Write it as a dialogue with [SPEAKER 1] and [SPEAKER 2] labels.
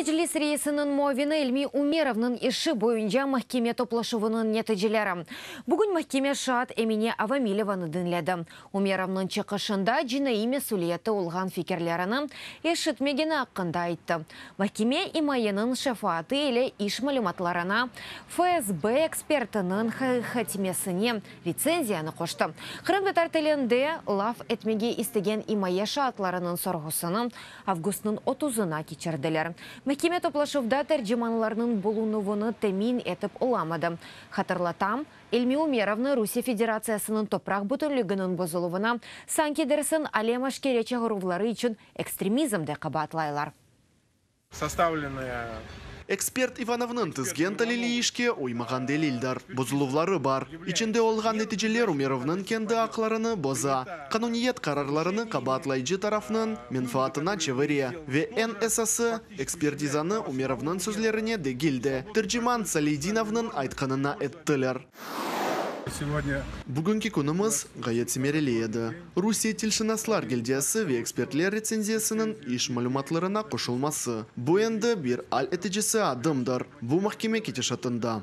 [SPEAKER 1] Meclis reisiniñ muavini İlmi Umerovnıñ işi boyunca mahkeme toplaşuvınıñ neticeleri. Bugün mahkeme şaat Emine Avamilevanı diñledi. Umerovnıñ çıqışında cinaiy mesüliyeti olğan fikirlerini eşitmegeni aqqında ayttı. Mahkeme imayeniñ şefaatı ile iş malümatlarına FSB ekspertiniñ hatimesine retsenziyanı qoştı. Qırımtatar tilinde laf etmege istegen imaye şaatlarınıñ sorğusını avgustnıñ otuzına keçirdiler. Mahkeme toplaşuvda tercimanlarnıñ bulunuvını temin etip olamadı. Hatırlatam, İlmi Umerovnı Rusiye Federatsiyasınıñ topraq bütünliginiñ bozuluvına, sanki dersiñ alem-aşkere çağıruvları içün ekstremizmde qabaatlaylar.
[SPEAKER 2] Sostavlenная
[SPEAKER 3] Ekspert İvanovnıñ tizgen talili işke uymağan delildir. Bozuluvları bar. İçinde olğan neticeler Umerovnıñ kendi aqlarını boza. Qanuniyet qararlarını qabaatlayıcı tarafnıñ menfaatına çevire. Ve eñ esası, ekspertizanı Umerovnıñ sözlerine degil de, terciman Saleydinovnıñ aytqanına ettiler.
[SPEAKER 2] Сегодня
[SPEAKER 3] Bugünki künümiz ğayet semereli edi. Rusiye tilşınaslar gildiyası ve ekspertler retsenziyasınıñ iş malümatlarına qoşulması. Bu endi bir al eticisi adımdır. Bu mahkeme ketişatında.